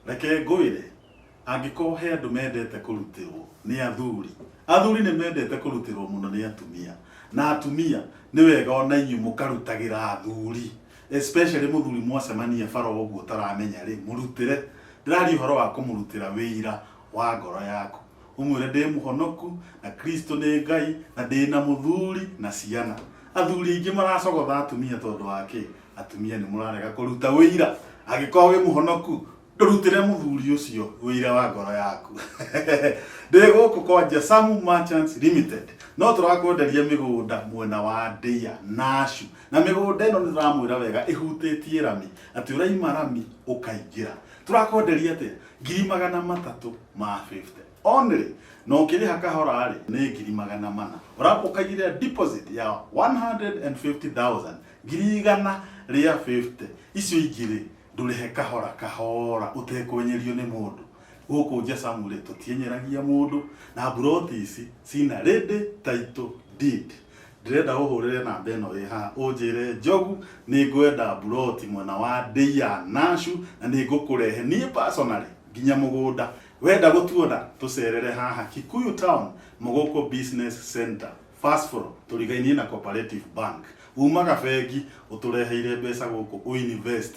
Reke ngwĩre, angĩkorwo he andũ mendete kũrutĩrwo nĩ athuri, athuri nĩ mendete kũrutĩrwo mũno nĩ atumia, na atumia nĩ wega ona inyuĩ mũkarutagĩra athuri, especially mũthuri mwacemania bara ũguo ũtaramenya rĩ, mũrutĩre. Ndĩraria ũhoro wa kũmũrutĩra wĩira wa ngoro yaku. Ũmwĩre ndĩ mũhonoku na Kristo nĩ Ngai na ndĩna mũthuri na ciana. Athuri aingĩ maracogotha atumia tondũ wa kĩ? Atumia nĩ mũrarega kũruta ũira. Angĩkorwo wĩ mũhonoku, ndũrutĩre mũthuri ũcio ũira wa ngoro yaku. Ndĩ gũkũ kwa Jasamu Merchants Limited. No tũrakwenderia mĩgũnda mwena wa Ndĩa, Nashu. Na mĩgũnda ĩno nĩ tũramwĩra wega ĩhutĩtie rami, atĩ ũraima rami ũkaingĩra. Tũrakwenderia atĩa? 350,000 only. Na ũkĩrĩha kahora rĩ, nĩ 400,000. Ũramba ũkaigĩrĩra deposit ya 150,000, 150,000. Icio ingĩ rĩ, ndũrĩhe kahora kahora ũtekwenyerio nĩ mũndũ. Gũkũ Njacamu rĩ, tũtienyeragia mũndũ, na mburoti ici cina ready title deed. Ndĩrenda ũhũrĩre namba ĩno ĩ haha ũnjĩre Njogu nĩ ngwenda mburoti mwena wa Ndĩia Nashu na nĩ ngũkũrehe niĩ personally nginya mũgũnda. Wenda gũtuona tũcerere haha Kikuyu Town Mũgũkũ Business Center first floor tũrigainie na Cooperative Bank. Umaga bengi ũtũreheire mbeca gũkũ ũ invest.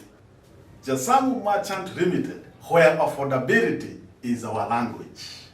Jasamu Merchant Limited, where affordability is our language.